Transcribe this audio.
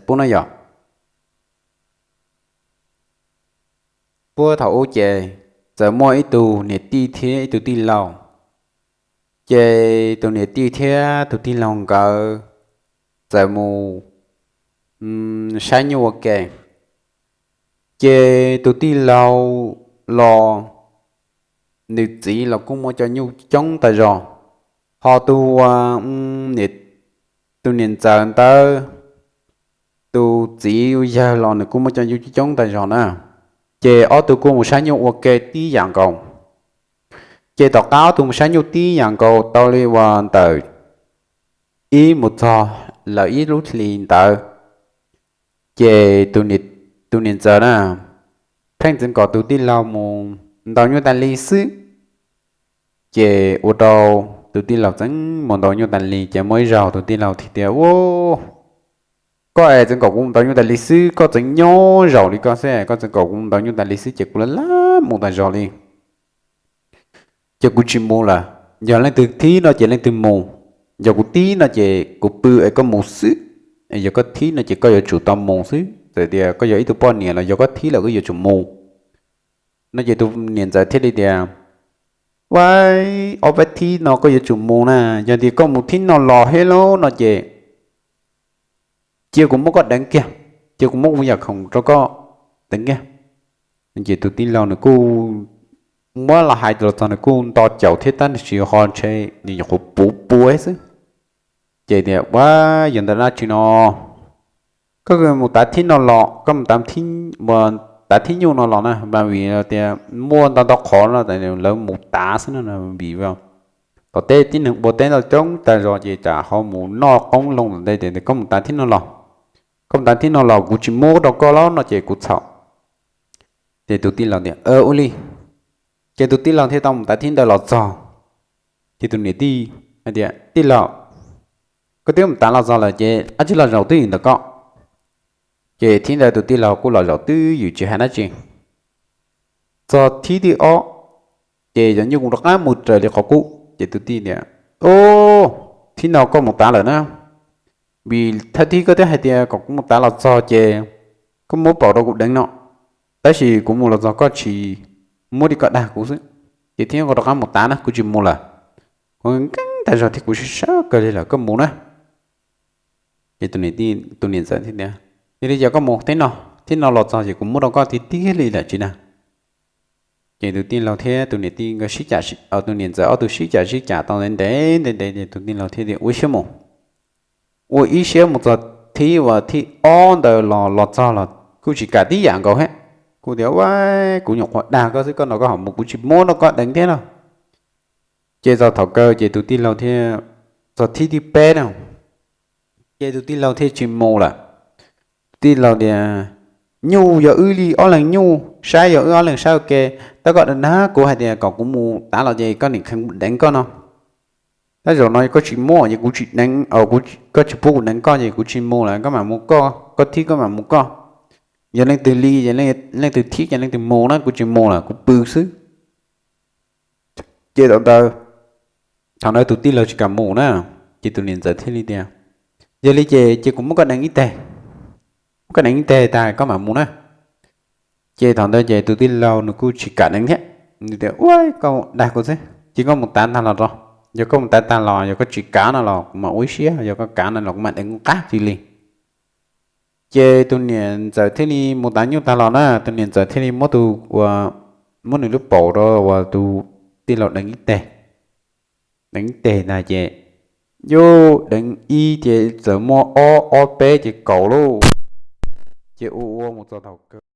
pub no yog, puag thaum ub ces txawm muaj ib tug niam tij thiab ib tug tij laug. Ces tus niam tij thiab tus tij laug nkawd txawm mus saib nyuj ua ke. Ces tus tij laug los nws txiv los kuj muaj cov nyuj coob tas zog, ho tus ua tus niam ntxawm ntawd tus txiv yawg los nws kuj muaj cov nyuj coob tas zog na. Ces ob tug kuj mus saib nyuj ua ke tib yam nkaus. Ces tom qab ob tug mus saib nyuj tib yam nkaus tau li uas ntawm ib mus txog lawm ib lub hlis ntawd, ces tus niam ntxawm na pheej txeev kom tus tij laug mus ntaus nyuj tas li xwb. Ces ua rau tus tij laug txeev mus ntaus nyuj tas li, ces muaj ib zaug tus tij laug thiaj tias, Ua, koj es txeev kom kuv mus ntaus nyuj tas li xwb, koj txeev nyob zaum li koj xwb, koj txeev kom kuv mus ntaus nyuj tas li xwb ces kuv laj laj mus tas zog li. Ces kuv tsis mus lawm, yog leej twg thib no ces leej twg mus, yog kuv thib no ces kuv pw es koj mus xwb, yog koj thib no ces koj yuav tsum tau mus xwb, txawm tias koj yog ib tug poj niam los yog koj thib lawm koj yuav tsum mus. No ces tus niam ntxawm thiaj li tias, Ua, ob peb thib no koj yuav tsum mus na, yog tias koj mus thib no los thiab lauj no ces cia kuv muab koj deev kiag, cia kuv muab kuv yam khoom rau koj deev kiag. Ces tus tij laug nws kuj muab los hais los txog nws kuj nto caum thiab tab sis ho ntshe nws nyuam qhuav puv pua xwb. Ces tias, Ua, yog ntawm dab tsi no, koj mus tav thib no los, koj mus tav thib nyuj no los na, mas vim tias muaj ntau ntau qhov no lawv mus tav xwb no, vim tom teb tib neeg ua teb ntau coob tas zog ces tsam ho mus noj qoob loo tom ntej, ces koj mus tav thib no los, koj mus tav thib no los kuv tsis muab rau koj lauj no ces kuv txhaum. Ces tus tij laug tias, Ua li. Ces tus tij laug thiaj tau mus tav thib ntawd los txog. Ces tus niam tij hais tias, Tij laug, koj twb mus tav los txog lawm ces dab tsi los zaum twj ywm ntawm koj. Ces thib ntawd tus tij laug kuj los zaum twj ywm tsis hais dab tsi. Txog thib thib ob, ces cov nyuj kuj rov qab mus raws li qhov qub. Ces tus tij tias, Ua, thib no koj mus tav lawm na, vim thawj thib koj twb hais tias kom kuv mus tav los txog ces koj muab paum rau kuv deev no, tab sis kuv mus los txog koj tsis muab li koj dag kuv xwb. Ces thib no koj rov qab mus tav na, kuv tsis mus lawm. Kuv nkeeb tas zog thiab kuv sib sab kawg li lawm, koj mus na. Ces tus niam ntxawm thiaj tias, Yog li ces koj mus thib no, thib no los txog ces kuv muab rau koj tiag tiag li lawm tsis dag. Ces tus tij laug thiab tus niam tij nkawd sib cav, tus niam ntxawm ob tug sib cav sib cav tau ntev ntev ntev ntev ces tus tij laug thiaj tias, Ua siab mus. Ua ib siab mus txog thib uas thib ob ntawd los los txog los kuj tsis kam tib yam nkaus thiab. Kuj tias, Ua, kuv nyuam qhuav dag koj xwb, koj no koj ho mus, kuv tsis muab rau koj deev thiab no. Ces txog thaum kawg ces tus tij laug thiaj, txog thib thib peb na, ces tus tij laug thiaj tsis mus lawm. Tus tij laug tias, Nyuj yog wb li ob leeg nyuj, saib yog wb ob leeg saib ua ke. Tab koj dag kuv hais tias kom kuv mus tav los ces koj niam kheev deev koj no. Tab zaum no koj tsis muab ces kuv tsis deev, koj tsis pub kuv deev koj ces kuv tsis mus lawm, koj mam mus koj, koj thib koj mam mus koj. Yog leej twg li ces leej twg thib ces leej twg mus na, kuv tsis mus lawm, kuv pw xwb. Ces thaum ntawd, thaum ntawd tus tij laug tsis kam mus na, ces tus niam ntxawm thiaj li tias, Yog li ces cia kuv muab koj deev ib teg, muab koj deev ib teg tag koj mam mus na. Ces thaum ntawd ces tus tij laug nws kuj tsis kam deev thiab. Nws tias, Ua, koj dag kuv xwb, cia koj mus tav tag los rau. Yog koj mus tav tag los, yog koj tsis kav no los kuv mam ua ib siab, yog koj kav no los kuv mam deev koj qab tsis li. Ces tus niam ntxawm thiaj li mus tav nyuj tag los na, tus niam ntxawm thiaj li muab tus ua, muab nws lub paum rau uas tus tij laug deev ib teg. Deev ib teg ntag ces, yuj, deev ib ces txawm muaj ob, ob peb ces kaum lauj. Ces ua ua mus txog thaum kawg